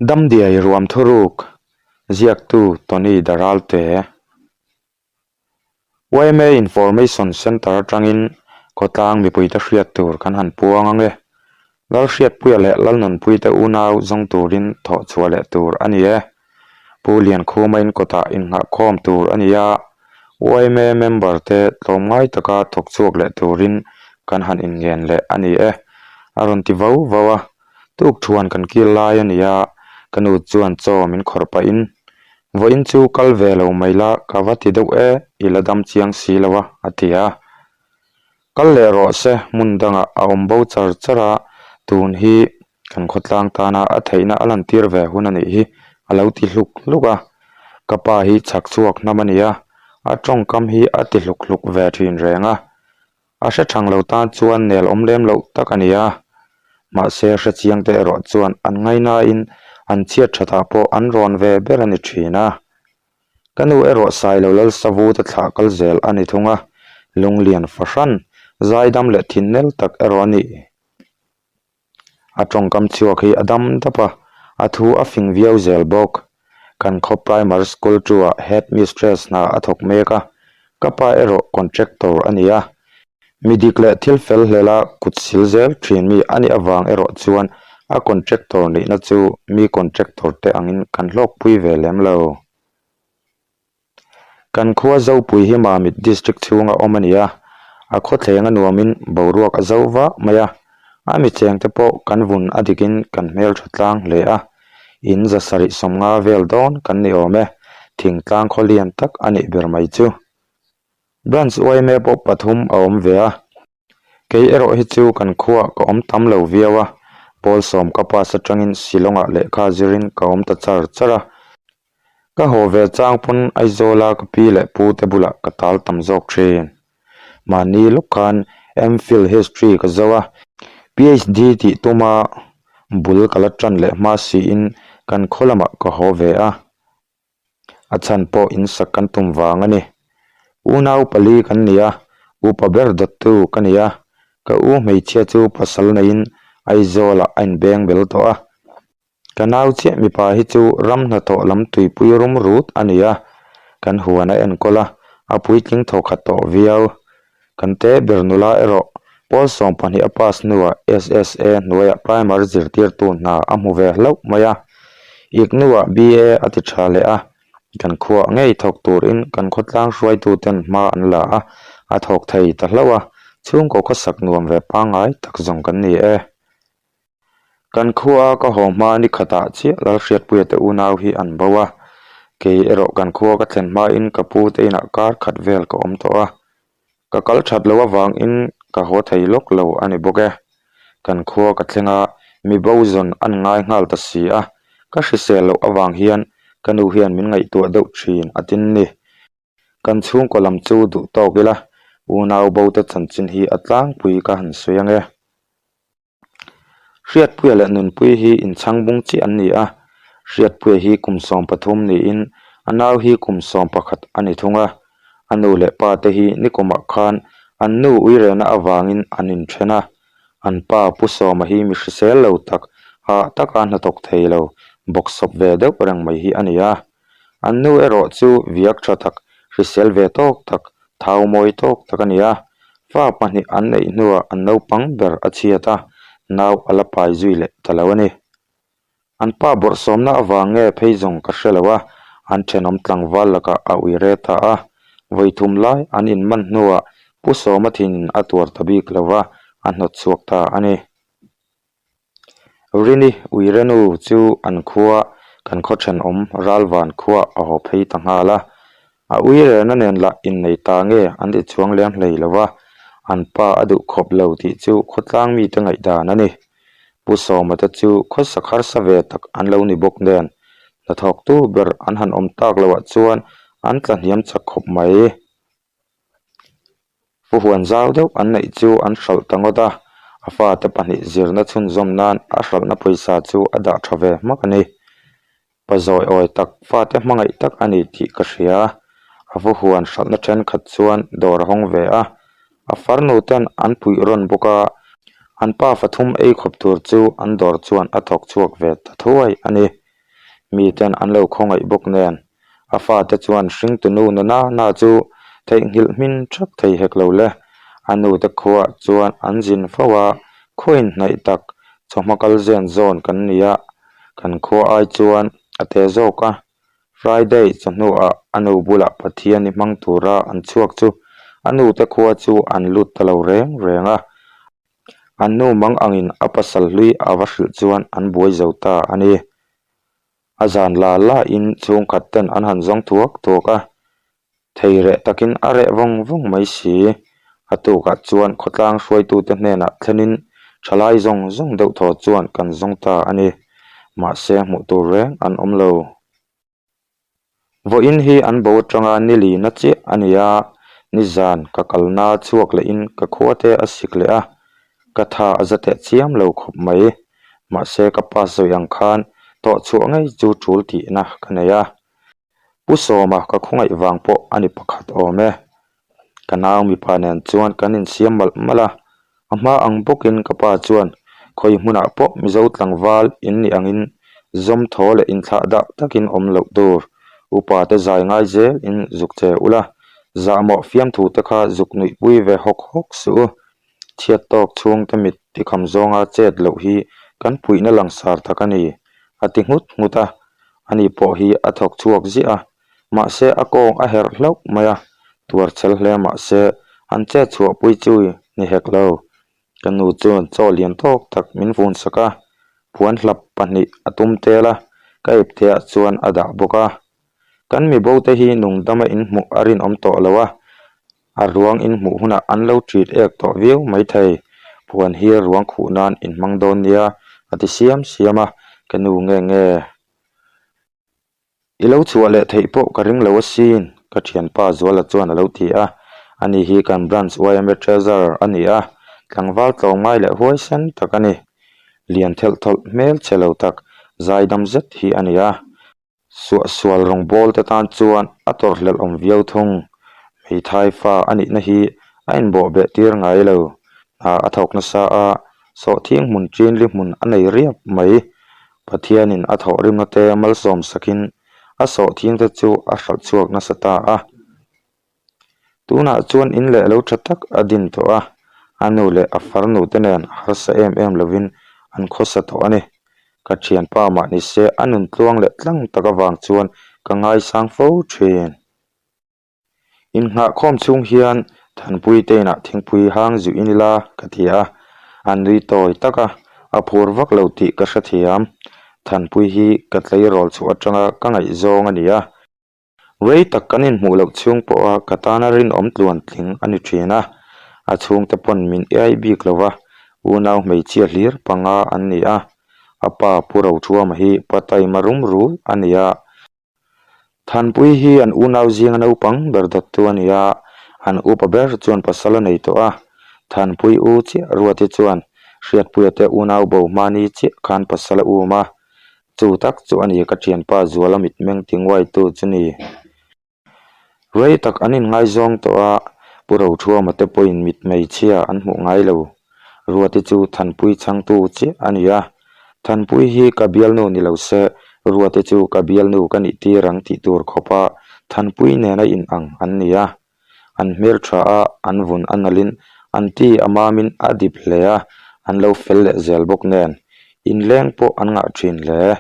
Damdiai ruam thuruk, ziaktu Tony Daralte. Yma Information Centre atangin khawtlang mipuite hriat tur kan han puang ang e. Lalhriatpuia leh Lalnunpuite unau zawng turin thawh chhuah leh tur a ni e. Pu Liankhuma in kawtah innghahkhawm tur a ni a, yma member te tlawmngai taka thawk chhuak leh turin kan han inngen leh a ni e, a rawn ti vau vau a. Tuk thuan kan kil lai a ni a, ka nu chuan chaw min khawrh pahin, Vawiin chu kal ve lo mai la, ka va ti deuh e, i la dam chiang si lo a, a ti a. Kal leh rawh se, hmun dangah a awm bo char char a, tun hi kan khawtlang tana a theihna a lantir ve hun a nih hi, a lo ti hluk hluk a. Ka pa hi chhak chhuak hnam a ni a, a tawngkam hi a ti hluk hluk ve thin reng a. A hre thang lo tan chuan nel awm lem loh tak a ni a, mahse hre chiang te erawh chuan an ngainain an chhiat thatah pawh an rawn ve ber a ni thin a. Ka nu erawh Sailo Lalsavu te thlah kal zel a ni thung a, lunglian fahran, zaidam leh thinnel tak erawh a ni. A tawngkam chhuak hi a dam dap a, a thu a fing viau zel bawk. Kan khaw primary school two-ah head mistress hna a thawk mek a, ka pa erawh contractor a ni a. Mi dik leh thil fel hlela kut sil zel thin mi a nih avang erawh chuan a contractor nihna chu mi contractor te angin kan hlawkpui ve lem lo. Kan khua Zopui hi Mamit District chhunga awm a ni a, a khawthleng a nuamin boruak a zo vah mai a, a mi chengte pawh kan vun a dikin kan hmeltha tlang hle a, in za sarih 50 vel dawn kan ni awm e, thingtlang khaw lian tak a nih ber mai chu. Branch yma pawh pathum a awm ve a. Kei erawh hi chu kan khuaah ka awm tam lo viau a, pawl sawm ka pass atangin Shillong-ah lehkha zirin ka awm ta char char a. Ka haw ve chang pawn Aizawla ka pi leh pu te bulah ka tal tam zawk thin. Mahni lawk khan MPhil History ka zo a, PhD tih tuma bul ka la tan leh hma siin kan khaw lamah ka haw ve a. A chhan pawh in sak kan tum vang a ni. Unau pali kan ni a, upa ber dawttu ka ni a, ka u hmeichhia chu pasal neiin Aizawlah a inbeng bel tawh a. Ka nau chiah mipa hi chu ram hnathawh lam tuipui rum rut a ni a, kan huan a enkawl a, a puitling thawkhat tawh viau. Kan te ber nula erawh pawl 12 a pass hnuah SSA hnuaiah primary zirtirtu hna a hmu ve hlauh mai a. Iknuah BA a ti tha leh a, kan khuah ngei thawk turin kan khawtlang hruaituten hma an la a, a thawk thei ta hlauh a, chhungkaw khawsak nuam ve pangngai tak zawng kan ni e. Kan khua ka haw hma ni khatah chiah Lalhriatpuia te unau hi an bo a, kei erawh kan khua ka thlen hmain ka pu te inah kar khat vel ka awm tawh a, ka kal that loh avangin ka haw thei lawk lo a ni bawk e. Kan khua ka thleng a, mi bo zawn an ngai nghal ta si a, ka hrisel loh avang hian ka nu hian min ngaihtuah deuh thin a tin ni. Kan chhungkaw lam chu duh tawk ila, unau bo te chanchin hi a tlangpui ka han sawi ang e. Hriatpuia leh Nunpuii hi inchhang bung chiah an ni a, Hriatpuia hi kum 13 niin a nau hi kum 11 a ni thung a, a nu leh pa te hi nikumah khan an nu uirehna avangin an inthen a, an pa Pu Sawma hi mi hrisel lo tak, hah taka hnathawk thei lo, bawksawp ve deuh reng mai hi a ni a. An nu erawh chu viak tha tak, hrisel ve tawk tak, thau mawi tawk tak a ni a. Fa pahnih an neih hnuah an naupang ber a chhiat a, nau a la pai zui leh ta lo a ni. An pa bawrhsawmna avang nge phei zawng ka hre lo a, an thenawm tlangval lakah a ui re ta a. Vawi thum lai an inman hnuah Pu Sawma thinin a tuar ta bik lo va, a hnawt chhuak ta a ni. Rini Uirenu chu an khua kan khaw thenawm Ralvan khuah a haw phei ta nghal a. A uirena nen lah innei ta nge an ti chuang lem hlei lo va, an pa a duh khawp lo tih chu khawtlang mite ngaihdan a ni. Pu Sawma te chu khawsak harsa ve tak an lo ni bawk nen, hnathawktu ber an han awm tak loah chuan an tlahniam chak khawp mai. Pu huan zau deuh an neih chu an hralh ta ngawt a, a fate pahnih zirna chhunzawm nan a hralhna pawisa chu a dah tha ve hmak a ni. Pa zawi awi tak fate hmangaih tak a ni tih ka hria. A pu huan hralhna thenkhat chuan dawr a hawng ve a, a farnu ten an puih rawn bawk a, an pa fathum ei khawp tur chu an dawr chuan a thawk chhuak ve ta thuai a ni. Miten an lo khawngaih bawk nen, a fate chuan hringtunu na na na chu theihnghilh hmin thak thei hek lo le. A nute khuaah chuan an zin fo a, khawiin hnaih tak chawhma kal zen zawn kan ni a, kan khua ai chuan a te zawk a. Friday chawhnuah a nu bulah Pathian i hmang tura an chhuak chu a nute khua chu an lut ta lo reng reng a. An nu mang angin a pasal hlui a va hrilh chuan an buai zo ta a ni. A zan la la in chhungkhat ten an han zawng thuak thuak a, thei reh takin a reh vawng vawng mai si. A tukah chuan khawtlang hruaitute hnenah thlenin thalai zawng zawng deuh thaw chuan kan zawng ta a ni. Mahse hmuh tur reng an awm lo. Vawiin hi an bo atanga ni lina chiah a ni a, nizan ka kalna chhuak lehin ka khua te a sik leh a, ka tha a za teh chiam lo khawp mai. Mahse ka pa sawi ang khan tawh chhuah ngei chu tul tihna ka nei a. Pu Sawma ka khawngaih vang pawh a ni pakhat awm e. Ka nau mipa nen chuan kan insiam malh malh a, a hma ang bawkin ka pa chuan khawi hmunah pawh Mizo tlangval in nih angin zawm thaw leh inthlah dah takin awm loh tur upa te zai ngai zel in zuk che ula, zahmawh fiamthu te kha zuk nuihpui ve hawk hawk suh u. Chhiat tawk chhungte mit tikham zawnga chet loh hi kan puihna langsar tak a ni, a ti nghut nghut a, ani pawh hi a thawk chhuak ziah a. Mahse a kawng a herh hlauh mai a, tuar chhel hle mahse an chet chhuahpui chu ni hek lo. Ka nu chuan chaw lian tawk tak min vun sak a, puan hlap pahnih a tum tel a, ka ipte ah chuan a dah bawk a. Kan mi bo te hi nungdama inhmuh a rinawm tawh lo a, a ruang inhmuh hunah an lo ṭit ek tawh viau maithei. Puan hi ruang khuh nan inhmang dawn nia a ti siam siam a, ka nu nge nge. I lo chhuah leh theih pawh ka ring lo asin, ka thianpa Zuala chuan a lo ti a. Ani hi kan branch yma treasurer a ni a, tlangval tlawmngai leh huaisen tak a ni. Lian thelh thawlh hmel chhe lo tak, zaidam zet hi a ni a. Suahsual rawngbâwl te tân chuan a tawrhhlelh awm viau thung. Hmeithai fa a nihna hi a inbawhbeh tir ngai lo. Hna a thawk nasa a, sawhthing hmun ṭinli hmun a nei riap mai. Pathianin a thawhrimna te malsawm sakin a sawhthing te chu a hralh chhuak nasa ta a. Tunah chuan in leh lo tha tak a din tawh a, a nu leh a farnu te nen harsa em em lovin an khawsa tawh a ni. Ka thianpa mah ni se a nun tluang leh tlang tak avang chuan ka ngaisang fo thin. Innghahkhawm chhung hian Thanpui te inah thingpui hang zuih in ila ka ti a, a nui tawi tak a, a phur vak lo tih ka hrethiam. Thanpui hi ka tleirawl chhuah atanga ka ngaihzawng a ni a. Rei tak kan inhmuh loh chhung pawha ka tana rinawm tluan tling a ni thin a, a chhungte pawn min iai bik lo va, unau hmeichhia hlir panga an ni a, a pa Pu Rothuama hi pa taima rum rul a ni a. Thanpui hi an unau zinga naupang ber dawttu a ni a, an upa ber chuan pasal a nei tawh a. Thanpui u chiah Ruati chuan Hriatpuia te unau bo hmani chiah khan pasal a um a, chu tak chu a ni ka thianpa Zuala mitmeng ti nguaitu chu ni. Rei tak an inngaizawng tawh a, Pu Rothuama te pawhin mit hmeichhia an hmuh ngai lo. Ruati chu Thanpui chhangtu chiah a ni a, Thanpui hi ka bialnu ni lo se, Ruati chu ka bialnu ka nih tir ang tih tur khawpa Thanpui nena inang an ni a. An hmel tha a, an vun a nalhin an ti a mamin a dip hle a, an lo fel leh zel bawk nen inleng pawh an ngah thin hle.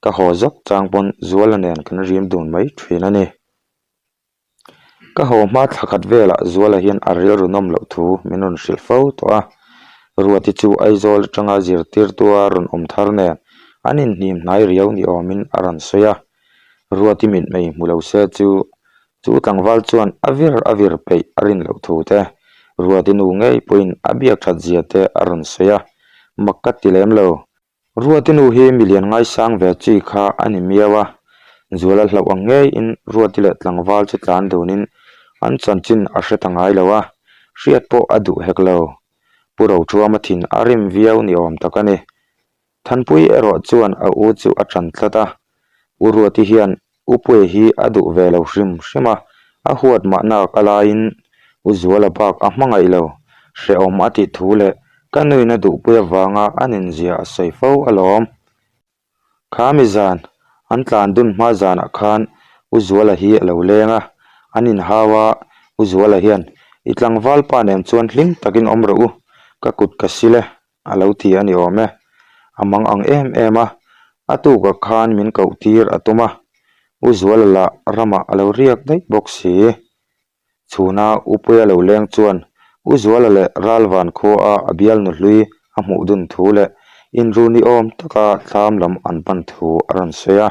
Ka haw zawk chang pawn Zuala nen kan rim dun mai thin a ni. Ka haw hma thla khat velah Zuala hian a rilru nawm loh thu min rawn hrilh fo tawh a. Ruati chu Aizawl atanga zirtirtua rawn awm thar nen an inhnim hnai riau ni awmin a rawn sawi a. Ruati mitmei hmu lo se chu chu tlangval chuan a vir a vir peih a rin loh thu te, Ruati nu ngei pawhin a biak that zia te a rawn sawi a. Mak ka ti lem lo. Ruati nu hi milian ngaisang ve chi kha a ni miau a, Zuala hlauh ang ngeiin Ruati leh tlangval chu tlan dunin an chanchin a hre ta ngai lo a, hriat pawh a duh hek lo. Pu Rothuama thin a rim viau ni awm tak a ni. Thanpui erawh chuan a u chu a tan tlat a, U Ruati hian U Puia hi a duh ve lo hrim hrim a, a huat mahna ka laiin U Zuala bak a hmangaih lo, hrehawm a tih thu leh ka nuin a duhpui avanga a ninzia a sawi fo alawm. Kha mi zan. An tlan dun hma zanah khan U Zuala hi a lo leng a, an inhau a, U Zuala hian, I tlangval pa nen chuan hlim takin awm rawh u, ka kut ka sil e, a lo ti a ni awm e. A mang ang em em a, a tukah khan min koh tir a tum a, U Zuala lah ramah a lo riak daih bawk si. Chhuna Upuia lo leng chuan U Zuala leh Ralvan khua a bialnu hlui a hmuh dun thu leh inru ni awm taka thlam lam an pan thu a rawn sawi a.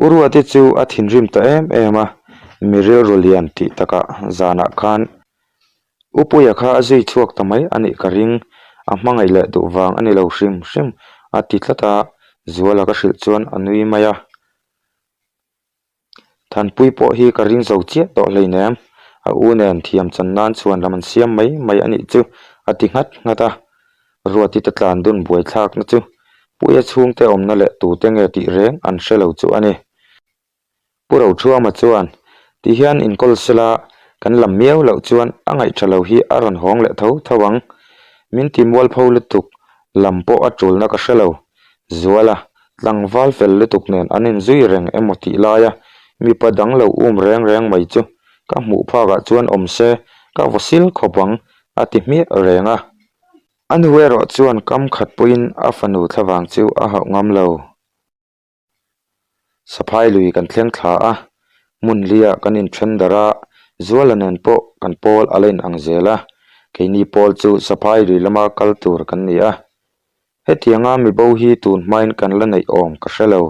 U Ruati chu a thinrim ta em em a, mi rilru lian tih takah zanah khan Upuia kha a zui chhuak ta mai a nih ka ring, a hmangaih leh duh vang a ni lo hrim hrim a ti tlat a, Zuala ka hrilh chuan a nui mai a. Thanpui pawh hi ka ring zo chiah tawh hleinem, a u nen thiam chan nan chhuan lam an siam mai mai a nih chu a ti nghat nghat a. Ruati te tlan dun buaithlakna chu Puia chhungte awmna leh tute nge tih reng an hre lo chu a ni. Pu Rothuama chuan, Ti hian inkawl sela kan lam miau loh chuan a ngaihṭha lo hi a rawn hawng leh tho tho ang. Min ti mualpho lutuk lam pawh a ṭulna ka hre lo. Zuala, tlangval fel lutuk nen an inzui reng emaw tih laia mipa dang lo um reng reng mai chu ka hmuh phakah chuan awm se ka vaw sil khawp ang a ti hmiah reng a. A nu erawh chuan kam khat pawhin a fanu thlavang chu a hauh ngam lo. Saphai lui kan thleng thla a, hmun lia kan inthen darh a, Zuala nen pawh kan pawl a la inang zel a, keini pawl chu Saphai lui lama kal tur kan ni a. Hetianga mibo hi tun hmain kan la neih awm ka hre lo.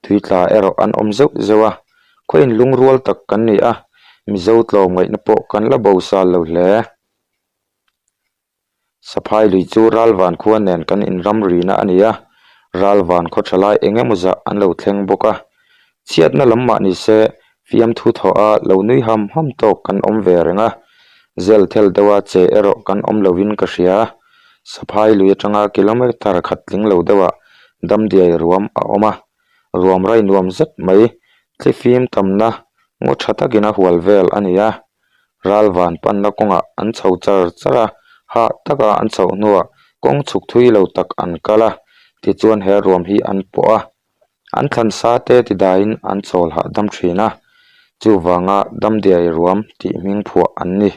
Tuitla erawh an awm zeuh zeuh a, khawiin lungrual tak kan ni a, Mizo tlawmngaihna pawh kan la bo sal lo hle. Saphai lui chu Ralvan khua nen kan inram rina a ni a, Ralvan khaw tha lai eng emaw zah an lo thleng bawk a. Chhiatna lam mah ni se fiamthu thawh a lo nui ham ham tawk kan awm ve reng a, zel thel deuha che erawh kan awm lovin ka hria. Saphai lui atanga kilometre khat tling lo deuhah Damdiai ruam a awm a, ruam rai nuam zet mai thlifim tamna ngaw tha takin a hual vel a ni a. Ral van panna kawngah an chho char char a, hah taka an chhoh hnuah kawng chhuk thui lo tak an kal a, tichuan he ruam hi an pawh a, an thlan sa te ti daiin an chawl hahdam thin a, chuvanga Damdiai ruam tih hming phuah an ni.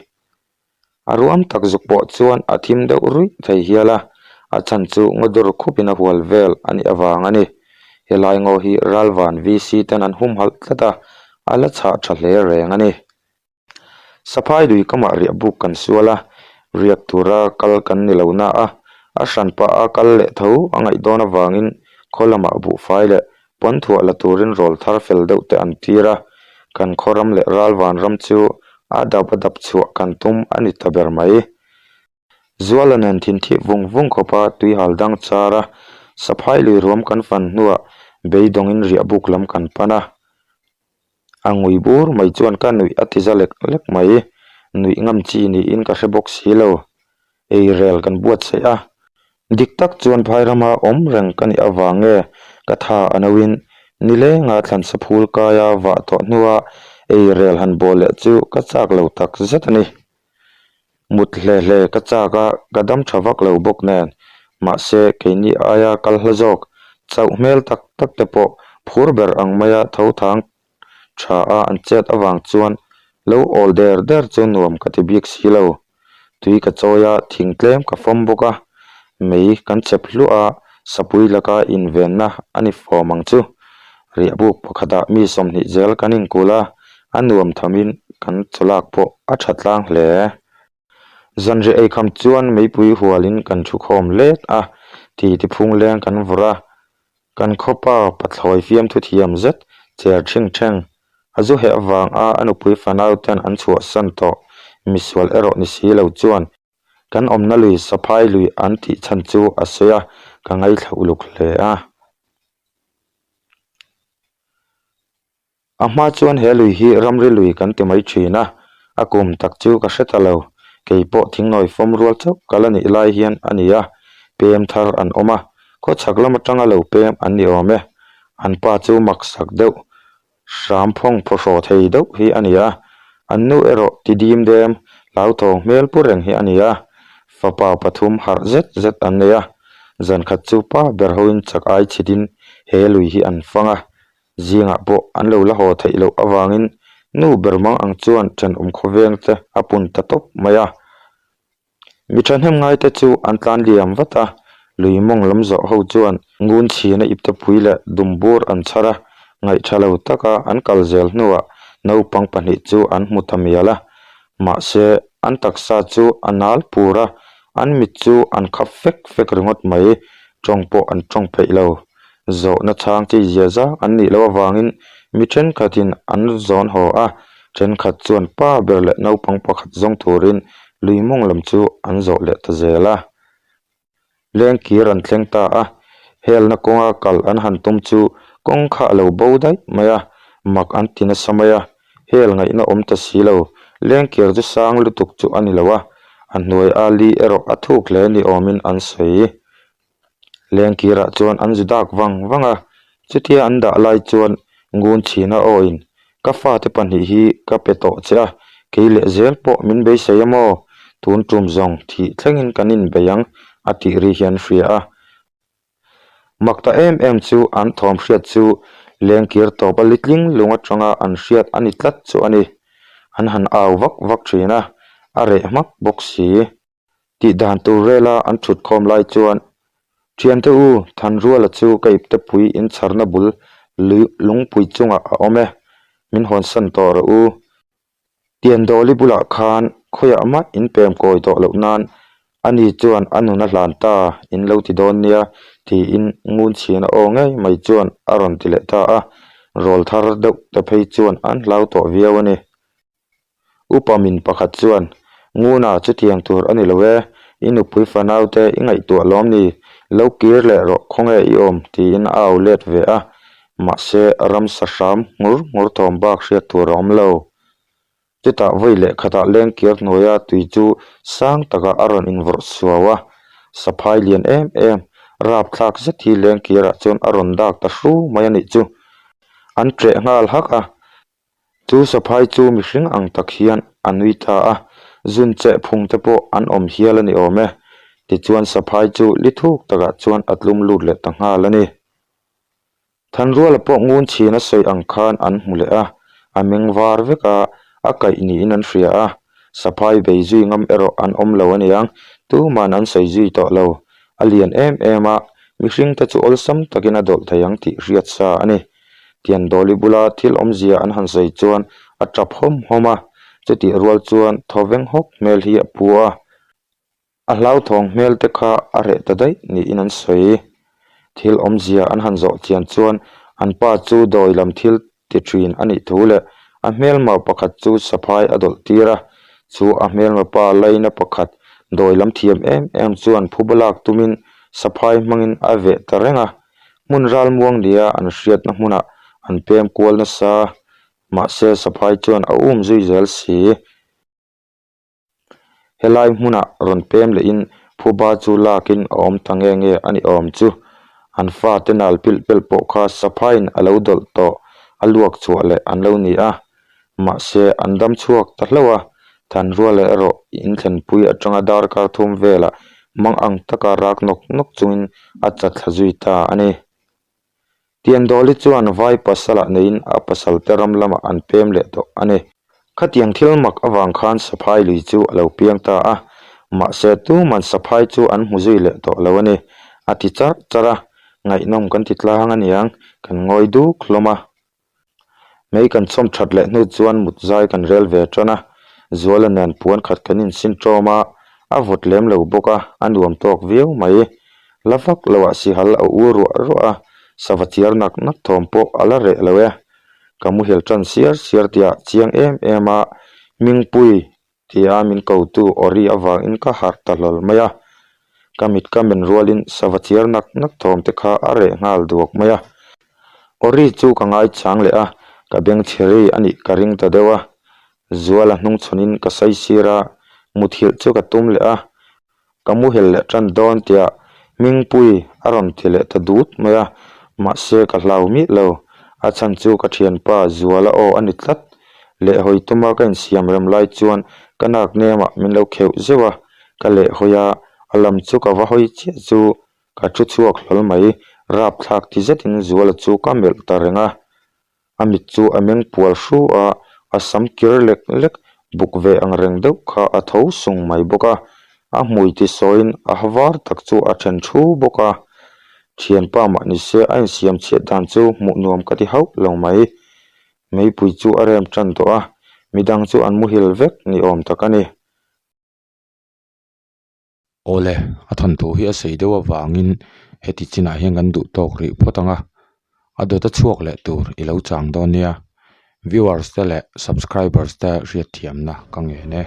A ruam tak zuk pawh chuan a thim deuh ruih thei hial a, a chhan chu ngaw dur khupin a hual vel a nih avang a ni. Helai ngaw hi Ralvan VC ten an humhalh tlat a, a la chhah tha hle reng a ni. Saphai lui kamah riah buk kan sual a, riak tura kal kan ni lo na a, a hran pah a kal leh tho a ngaih dawn avangin khaw lamah buhfai leh pawn thuah la turin rawl thar fel deuh te an tir a, kan khaw ram leh ral van ram chu a dap a dap chhuah kan tum a ni ta ber mai. Zuala nen thinthih vung vung khawpa tuihal dang char a, saphai lui ruam kan fan hnuah beidawngin riah buk lam kan pan a. A ngui bur mai chuan ka nuih a ti za lek lek mai, nuih ngam chi niin ka hre bawk si lo. Ei rel kan buatsaih a, dik tak chuan phai rama awm reng ka nih avang nge ka tha a noin nilenga thlansa phul kaia vah tawh hnua ei rel han bawl leh chu ka chak lo tak zet a ni. Mut hle hle ka chak a, ka dam tha vak lo bawk nen. Mahse, keini aia kal hla zawk, chauh hmel tak tak te pawh phur ber ang maia tho thang tha a an chet avang chuan lo awl der der chu nuam ka ti bik si lo. Tui ka chawi a, thing tlem ka fawm bawk a, mei kan chep hluah a, sapui laka invenna a ni fawm ang chu. Riahbuk pakhatah mi 20 zel kan inkulh a, a nuam thamin kan chawlak pawh a tha tlang hle. Zanriah eikham chuan meipui hualin kan thu khawm let a, ti ti phung leng kan vawrh a, kan khawpa pathlawi fiamthu thiam zet cher thing theng a zu heh avang a a nupui fanau ten an chhuahsan tawh misual erawh ni si lo chuan Kan awmna lui Saphai lui an tih chhan chu a sawi a, ka ngaithla uluk hle a. A hma chuan he lui hi ramri lui kan ti mai thin a, a kum tak chu ka hre ta lo. Kei pawh thingnawi fawm rual chauh ka la nih lai hian a ni a, pem thar an awm a, khawchhak lam atanga lo pem an ni awm e. An pa chu maksak deuh Hram phawng phawhraw thei deuh hi a ni a, an nu erawh ti dim dem hlauthawng hmel pu reng hi a ni a, fapa pathum harh zet zet an nei a, zan khat chu pa ber hoin chak ai chhit in he lui hi an fang a. Zingah pawh an lo la haw theih loh avangin nu ber mang ang chuan thenawm khawveng te a pun ta tawp mai a. Mi thahnem ngaite chu an tlan liam vat a, lui mawng lam zawh ho chuan ngun chhina iptepui leh dumbur an chhar a, ngaihtha lo taka an kal zel hnuah naupang pahnih chu an hmu ta mial a. Mahse, an taksa chu a nal pur a, an mit chu an khap fek fek ringawt mai, tawng pawh an tawng peih lo. Zawhna chhang chi zia zak an nih loh avangin mi thenkhatin an zawn haw a, thenkhat chuan pa ber leh naupang pakhat zawng turin lui mawng lam chu an zawh leh ta zel a. Lengkir an thleng ta a, helna kawnga kal an han tum chu kawng kha a lo bo daih mai a, mak an ti nasa mai a, hel ngaihna awm ta si lo, lengkir chu sang lutuk chu a ni lo a, a hnuai a li erawh a thuk hle ni awmin an sawi. Lengkirah chuan an zu dak vang vang a, chutia an dah lai chuan ngun chhina awin, Ka fate pahnih hi ka pe tawh che a, kei leh zel pawh min beisei a maw? Tun tum zawng thih thlengin kan inbei ang, a tih ri hian hria a. Mak ta em em chu an thawm hriat chu lengkir tawp a litling lung atanga an hriat a ni tlat chu a ni. An han au vak vak thin a, a reh hmak bawk si. Tih dan tur rela an thut khawm lai chuan Thiante u, Thanruala chu ka iptepui inchharna bul lungpui chungah a awm e, min hawnsan tawh rawh u. Tiandawli bulah khan khawiah mah in pem kawi tawh loh nan ani chuan a nun a hlan ta in lo ti dawn nia tiin ngun chhian a aw ngei mai chuan a rawn ti leh ta a, rawl thar deuh te phei chuan an hlau tawh viau a ni. Upa min pakhat chuan, Nguna chutiang tur a ni lo e, i nupui fanaute i ngaihtuah lawm ni, lo kir leh rawh khawnge i awm tiin a au let ve a, mahse ramsa hram nghur nghur thawm bak hriat tur a awm lo. Chutah vawi leh khatah lengkir hnuaia tui chu sang takah a rawn invawrh suau a, saphai lian em em, rapthlak zet hi lengkirah chuan a rawn dak ta hru mai a nih chu. An ṭeh nghal hak a. Chu saphai chu mihring ang tak hian a nui ta a, zun cheh phung te pawh an awm hial a ni awm e. Tichuan saphai chu li thuk takah chuan a tlum lut leh ta nghal a ni. Thanruala pawh ngun chhin a sawi ang khan an hmu leh a, a meng var vek a, a kaih niin an hria a. Saphai bei zui ngam erawh an awm lo a niang, tuman an sawi zui tawh lo. A lian em em a, mihring te chu awlsam takin a dawlh thei ang tih hriat sa a ni. Tiandawli bula thil awmzia an han sawi chuan a tap hawm hawm a, chutih rual chuan thawveng hawk hmel hi a pu a, a hlauthawng hmel te kha a reh ta daih niin an sawi. Thil awmzia an han zawh chian chuan an pa chu dawi lam thil ti thin a nih thu leh a hmelma pakhat chu saphai a dawlh tir a, chu a hmelma pa laina pakhat dawi lam thiam em em chuan phuba lak tumin saphai hmangin a veh ta reng a. Hmun ralmuang nia an hriatna hmunah an pem kual nasa, mahse saphai chuan a um zui zel si. Helai hmunah rawn pem lehin phuba chu lakin a awm ta nge nge a ni awm chu. An fate nal pilh pelh pawh kha saphaiin a lo dawlh tawh a luak chhuah leh an lo ni a, mahse an dam chhuak ta hlauh a, Thanruala erawh in thlenpui atanga darkar thum velah mang ang taka rak nawk nawk chungin a chat thla zui ta a ni. Tiandawli chuan vai pasalah neiin a pasalte ram lamah an pem leh tawh a ni. Khatiang thil mak avang khan saphai lui chu a lo piang ta a, mahse tuman saphai chu an hmu zui leh tawh lo a ni, a ti charh charh a, ngaihnawm kan ti tlang aniang, kan ngawi duk hlawm a. Mei kan chhawm that leh hnu chuan mut zai kan rel ve tan a, Zuala nen puan khat kan insin tawm a, a vawt lem lo bawk a, a nuam tawk viau mai. La vak loah sihal a u ruah ruah a, sava chiar nak nak thawm pawh a la reh lo e. Ka muhil tan siar siar tihah chiang em em a, Hmingpui Tia min kotu Ori avangin ka harh ta hlawl mai a, ka mit ka men rualin sava chiar nak nak thawm te kha a reh nghal duak mai a. Ori chu ka ngaichang leh a, ka beng chhe rei a nih ka ring ta deuh a. Zuala hnungchhawnin ka saisir a, muthilh chu ka tum leh a. Ka muhel leh tan dawn tia Hmingpui a rawn ti leh ta dut mai a, mahse ka hlau miah lo. A chhan chu ka thianpa Zuala aw a ni tlat. Lehhawi tuma ka insiam rem lai chuan ka nak nemah min lo kheuh zeuh a, ka lehhawi a, a lam chu ka va hawi chiah chu ka thu chhuak hlawl mai. Rapthlak ti zetin Zuala chu ka melh ta reng a. A mit chu a meng pual hru a, a sam kir lek lek buk ve ang reng deuh kha a tho sung mai bawk a. A hmui ti sawiin a ha var tak chu a then thu bawk a. Thianpa mah ni se a insiam chhiat dan chu hmuh nuam ka ti hauh lo mai. Meipui chu a rem tan tawh a, midang chu an muhil vek ni awm tak a ni. Awle, a thawnthu hi a sei deuh avangin heti chinah hian kan duh tawk rih phawt ang a, a dawt a chhuak leh tur i lo chang dawn nia. Viewers te leh subscribers te hriatthiamna ka ngen e.